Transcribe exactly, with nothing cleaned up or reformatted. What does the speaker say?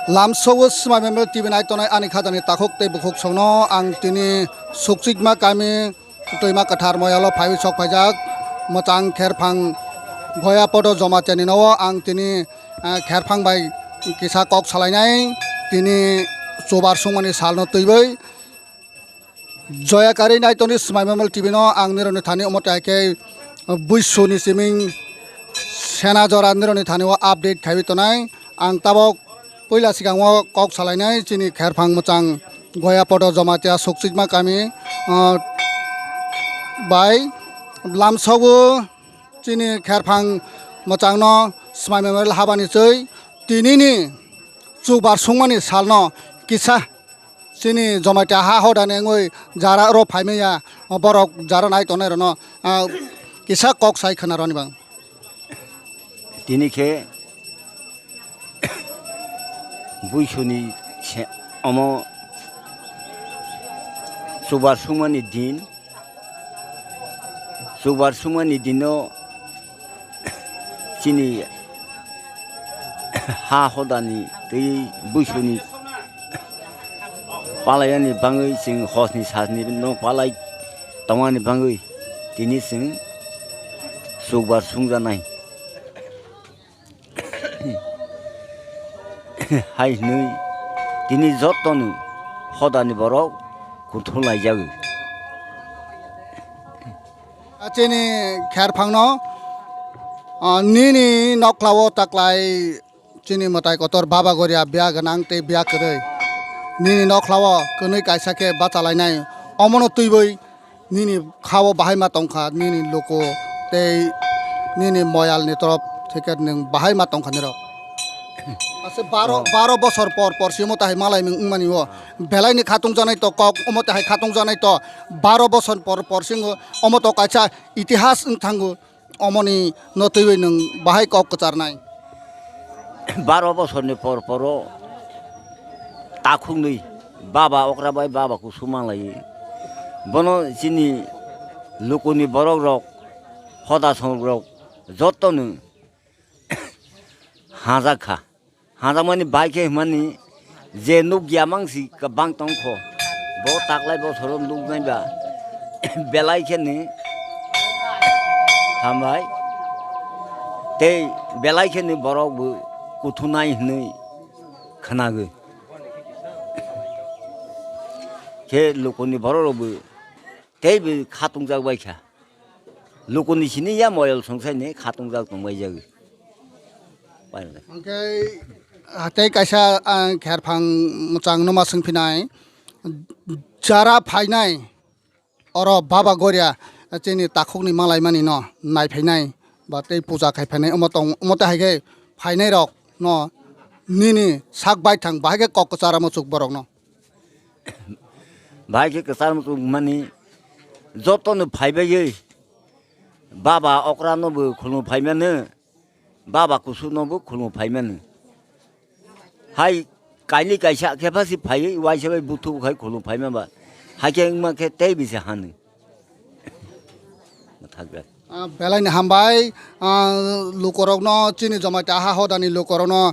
Lamsogo Swmai Memorial T V nai tongnai ani khajani takhuk tei bukhuk songno ang tini Sukchikma kami Twima Kwthar Moyalo phaiwi sok phaijak mwchang kherphang Goya Poto Jomatiani no ang tini, eh, kherphang bai kisa kok salainai tini chubar sungmani salno twiwi. Joya Kari nai toni Swmai Memorial T V no ang nironi thani omo tai khe buisuni siming sena jora nironi thani o update khaiwi tonai. Ang tabok puila sikango kok salainai chini kherphang mwchang Goya Poto Jamatia Sukchikma kami, ah, bai lamsogo chini kherphang mwchangno Swmai Memorial habani chwi tinini chubar sungmani salno kisa chini Jamatia ha hodani wngwi jara oro phaimaya borok jara nai tongnai rokno, ah, kisa kok sai khna rwni bang. Tini khe buisuni se-, omo chubar sungmani din. Chubar sungmani dino chini ha hodani tei buisuni palaiyani bangwi chwng hosni sajni no palai tongmani bangwi tini chwng chubar sungjanai. Hai hwnwi tini jotono hodani borok kuthum laijago. Chini kherphangno, ah, nini nokhlao taklai chini mwtai kotor Baba Goria biya gwnang tei biya kwrwi. Nini nokhlao kwnwi kaisa khe bachalainai. Omono twiwi nini khao bahai ma tongkha, nini luku tei nini moyalni torop theke nwng bahai ma tongkha nirok. Ase baro, oh, baro bosor por por si omo tahai malai mung wngmani o. Ah. Belaini khatung janai to kok, omo tahai khatung janai to baro bosor por por si wng, omo to kaisa itihas wng thango. Omoni no twiwi nwng bahai kok kwcharnai. Baro bosorni por poro takhuknwi baba okra bai baba kusu manlaiwi. Bono chini lukuni borok rok, hoda songrok jotono hajak kha. Hanjakmani bai khe hwnmani je nukya mang si kwbang tongkho. Bo taklai bosoro nuknai ba belai khe ni hambai. Tei belai khe ni borok bo kuthunai hwnwi khwnago. Khe lukuni borok rok bo tei bo khatungjak bai kha. Lukuni sini ya moyol songsaini khatungjak tongbai jagwi. Hwnkhe, ah, tei kaisa, ah, kherphang mwchang no ma swngphinai, jara phainai oro Baba Goria chini takhukni malaimani no naiphainai ba tei puja khai phainai omo tong, omo tei hai khe phainai rok no nini sak baithang bahai khe kok kwchar muchuk borok no. Bahai khe kwchar muchuk mani jotono phaibai Baba okra no bo khulum phaimano. Baba kusu no bo khulum phaimano. Hai kaili kaisa khe pha si phaiwi waisa bai buthu khai khulum phaima ba. Hai khe wngma khe tei bisa hano. Thakjak. Ah, belai ni hambai, ah, lukorokno chini Jamatia ha hodani lukorokno